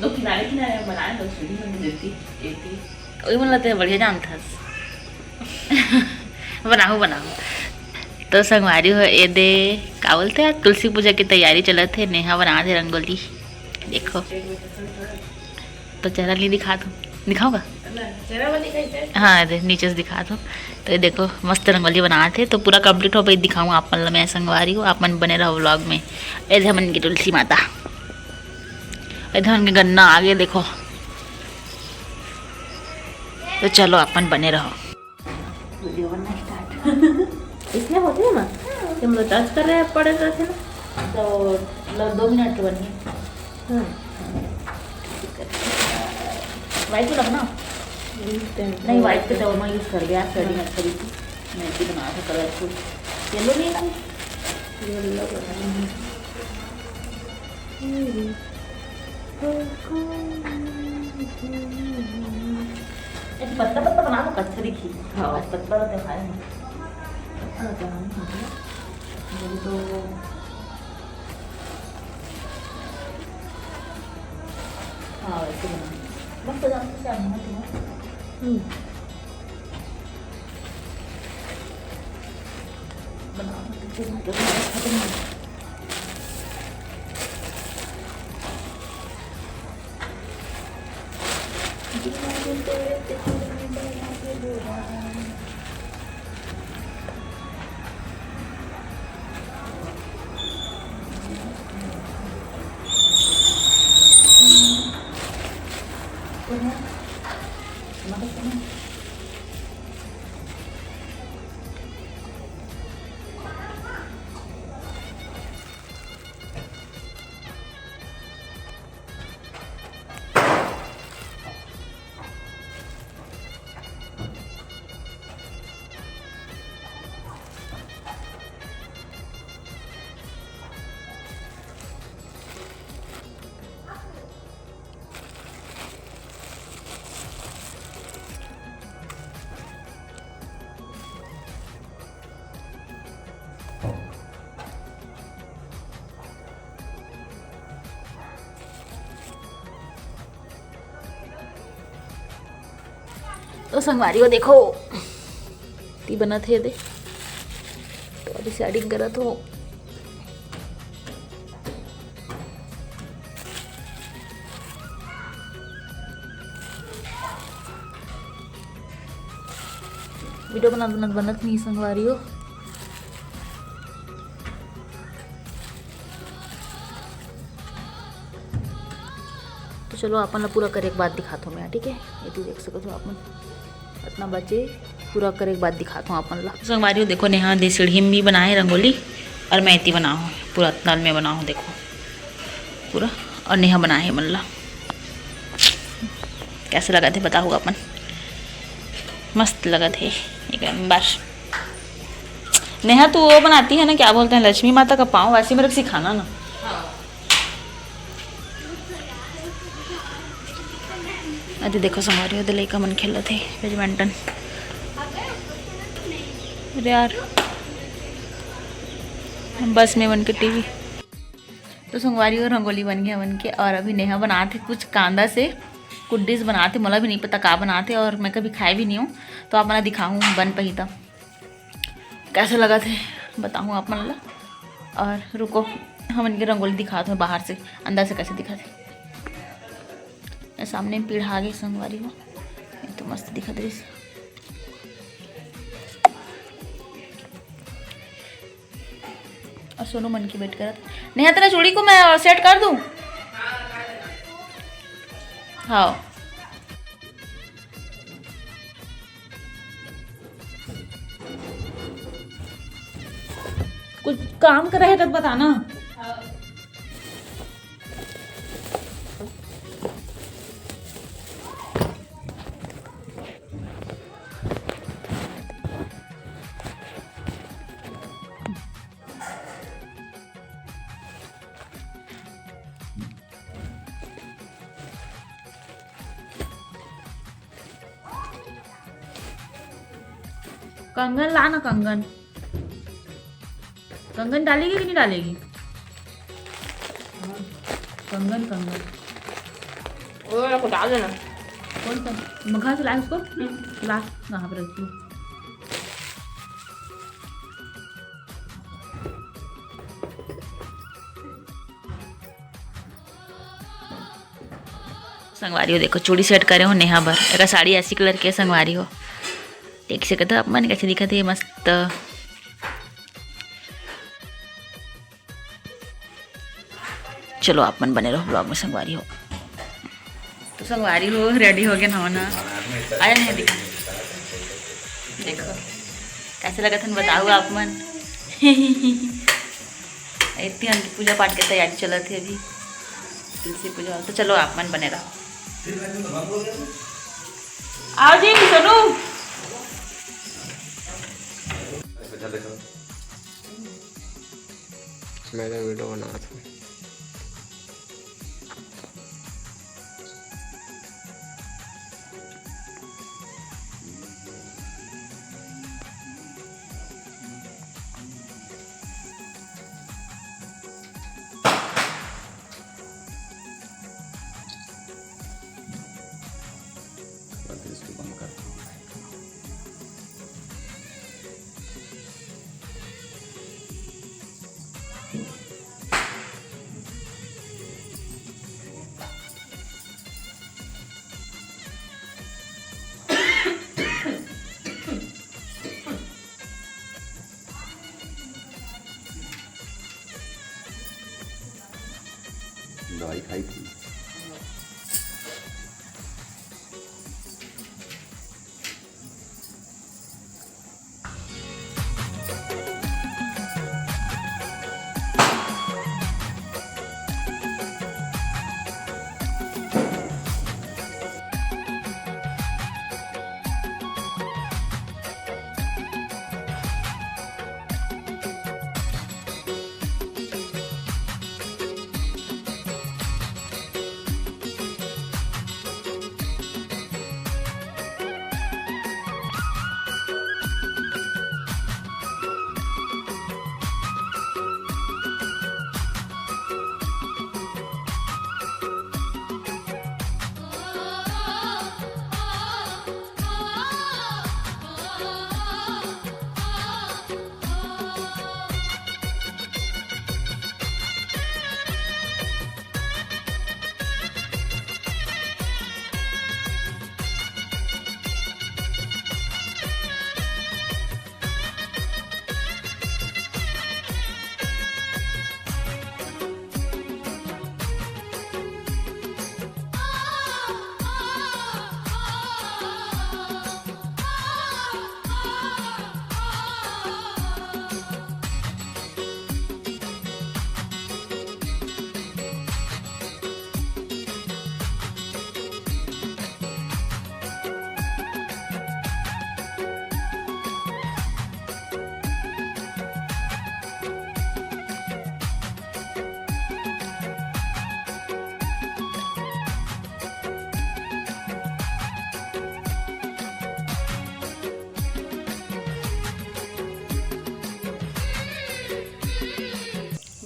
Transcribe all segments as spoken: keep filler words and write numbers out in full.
तो किनारे किनारे बनाए तो सीढ़ी में भी देती, देती। ओही मन ला ते बढ़िया जानथस। बनाहूँ, बनाहूँ। तो संगवारी हो, ए दे, का बोलथे, आज तुलसी पूजा की तैयारी चलत हे। नेहा बनात हे रंगोली, देखो। तो चेहरा नहीं दिखात हूँ, दिखाऊंगा। चेहरा वाली कैसे? हाँ, दे, नीचे से दिखात हूँ। तो ये देखो, मस्त रंगोली बनात हे। तो पूरा complete हो पाई, दिखाऊँ आप मन ला मैं संगवारी हो, आप मन बने रहो vlog में। ए दे हमन के तुलसी माता, ए दे हमन के गन्ना आगे देखो। तो चलो, आप मन बने रहो। वीडियो बनना स्टार्ट। इसलिए होते हैं ना कि हम लोग टच कर रहे हैं, पड़े रहते ना। तो मतलब दो मिनट के बनी। हम्म। वाइट वाला बना। नहीं, वाइट के तवा मैं यूज़ कर लिया, शेडिंग अच्छी थी। मैं भी बना था कलरफुल। येलो नहीं था? येलो बना। ऐसे पतला पतला बना दो, अच्छा दिखी। हाँ। आज पतला रहता है, खाए नहीं। अच्छा रहता है, हाँ। मुझे तो, हाँ, वैसे बना। मस्त हो जाता है, क्या बना तुम्हारा? हम्म। बना, खत्म हो गया, खत्म हो गया। तो संगवारी हो, देखो, ती बनत हे दे, तो अभी सेटिंग करत हो। वीडियो बनत बनत बनत नहीं संगवारी हो। तो चलो, अपन ला पूरा करे के बाद दिखात हूँ मैं, ठीक है? ये तो देख सकत हो अपन, इतना बचे, पूरा करे के बाद दिखात हूँ अपन ला। संगवारी हो, देखो, नेहा दे सीढ़ी में भी बनाए रंगोली, और मैं इतनी बनाऊँ, पूरा नल में बनाऊँ, देखो पूरा, और नेहा बनाए हे मन ला। कैसे लगा थे बताओ अपन, मस्त लगा थे एक बार। नेहा, तू वो बनाती है ना, क्या बोलते हैं, लक्ष्मी माता का पाँव, वैसे मेरे को सिखाना ना। अरे देखो संगवारी, ओदे लइका मन खेलत हे बैडमिंटन। अरे यार, बस में मन के टीवी। तो संगवारी हो, रंगोली बन गया मन के, और अभी नेहा बनात हे कुछ कांदा से, कुछ डिश बनात हे, मोला भी नहीं पता का बनात हे, और मैं कभी खाए भी नहीं हूँ, तो आप मन ला दिखाहूँ बन पही तब। कैसे लगत हे बताहूँ आप मन ला। और रुको, हमन के रंगोली दिखात हूँ बाहर से, अंदर से कैसे दिखत हे। ये सामने में पीढ़ा आगे संगवारी हो, ये तो मस्त दिखत रहिस। और सोनू मन के वेट करत। नेहा, तेरा चूड़ी को मैं सेट कर दूँ? हाँ। कुछ काम करे हे त बताना। कंगन ला ना, कंगन। कंगन डालेगी कि नहीं डालेगी? कंगन, कंगन। वो वाला को डाल देना। कौन सा? मखा से ला इसको? हम्म। ला, यहाँ पे रखती हूँ। संगवारी हो, देखो, चूड़ी set करे हो नेहा बर। एकर साड़ी ऐसी colour के, संगवारी हो, देख सकते हो आप मन कैसे दिखत हे, मस्त। चलो, आप मन बने रहो vlog में, संगवारी हो। तो संगवारी हो, ready हो गए नहाना। आया नहीं दिखा, देखो कैसे लगत हन, बताओ आप मन। इतनी अंदर पूजा पाठ के तैयारी चलत हे अभी, तुलसी पूजा। तो चलो, आप मन बने रहो। आओ जी सोनू। मैं तो video बनात हूँ। इसको बंद कर। दवाई खाई थी।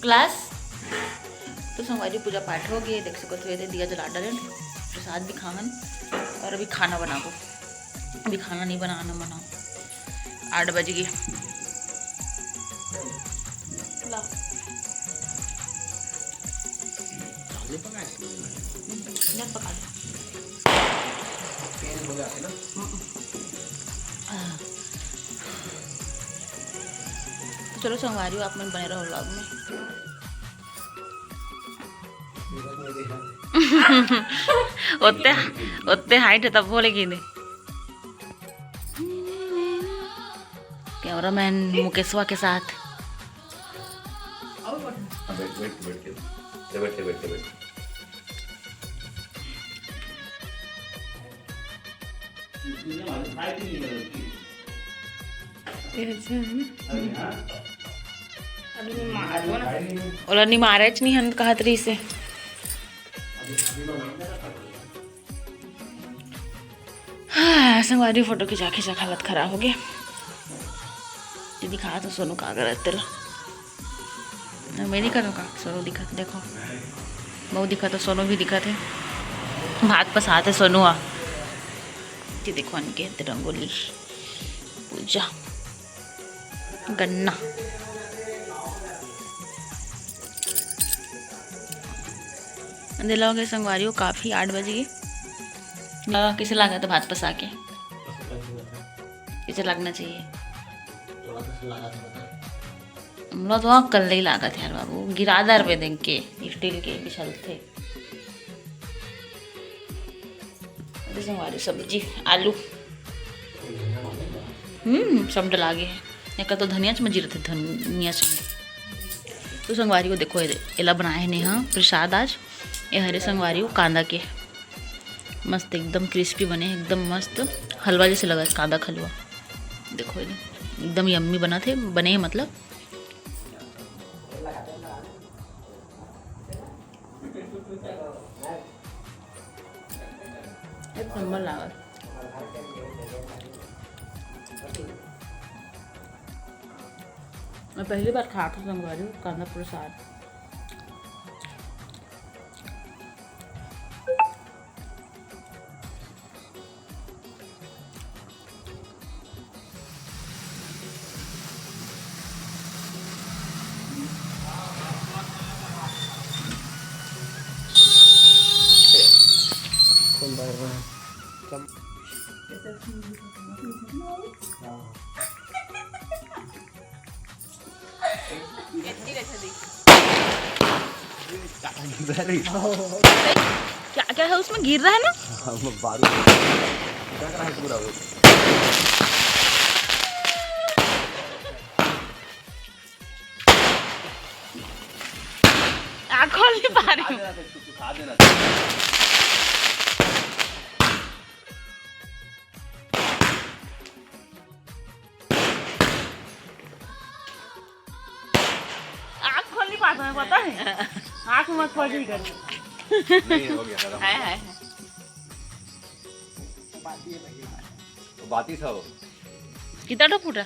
ग्लास। तो संगवारी, पूजा पाठ हो गए, देख सकत हो, ये दे दिया जला डाले, प्रसाद भी खाहन और अभी खाना बनाबो। अभी खाना नहीं बनाना, बनाओ, आठ बज गए। ला। चावल पका है? हम्म, इधर पका दे। तेल हो जाते ना। हम्म। हाँ। तो चलो संगवारी हो, आप मन बने रहो vlog में। ओते, ओते height है तब बोले कि नहीं। Cameraman मुकेशवा के साथ। हाँ, बैठ, बैठ, बैठ, बैठ, बैठ, बैठ, बैठ। ये अच्छा है ना? अभी मैं मार दूँ ना। ओला निमारेच नहीं हन कहत रही से। हाँ, संगवारी, फोटो खिंचा खिंचा के हालत खराब हो गया। ये दिखा तो सोनू का करत तेला। मैं दिखा तो का सोनू दिखत, देखो। बहू दिखत, सोनू भी दिखत है। भात पसात हे सोनू ह। ये देखो, अनके हाथे रंगोली, पूजा, गन्ना। अंधेला हो गया संगवारी हो, काफी आठ बज गई। आ, कैसे लागत हे भात पसा के? कैसे लागना चाहिए? हमला तो कल्ले ही लागत हे यार बाबू, गिरा दर पे देख के, स्टील के बिछलथे। अरे संगवारी, सब्जी, आलू, हम्म, सब डला गे हे। एकर तो धनिया च म जीरत हे, धनिया च म। तो संगवारी हो देखो, एला बनाए हे नेहा प्रसाद आज। ये हरे संगवारी हो कांदा के, मस्त एकदम क्रिस्पी बने, एकदम मस्त हलवा जैसे लगा, कांदा के हलवा। देखो एदे, एकदम यम्मी बनत हे, बने हे मतलब। एक नंबर लागत। मैं पहली बार खात हूँ संगवारी हो कांदा प्रसाद। क्या क्या है उसमें, गिर रहा है ना? हाँ, वो बारूद लटक रहा है पूरा वो। आँख खोल नहीं पा रही हूँ। उठा देना, उठा देना। आँख खोल नहीं पाता मैं, पता है? आँख मत खोल ही कर। नहीं, हो गया, खत्म। हाय, हाय, हाय। तो बात ही था वो। कितना ठो फूटा?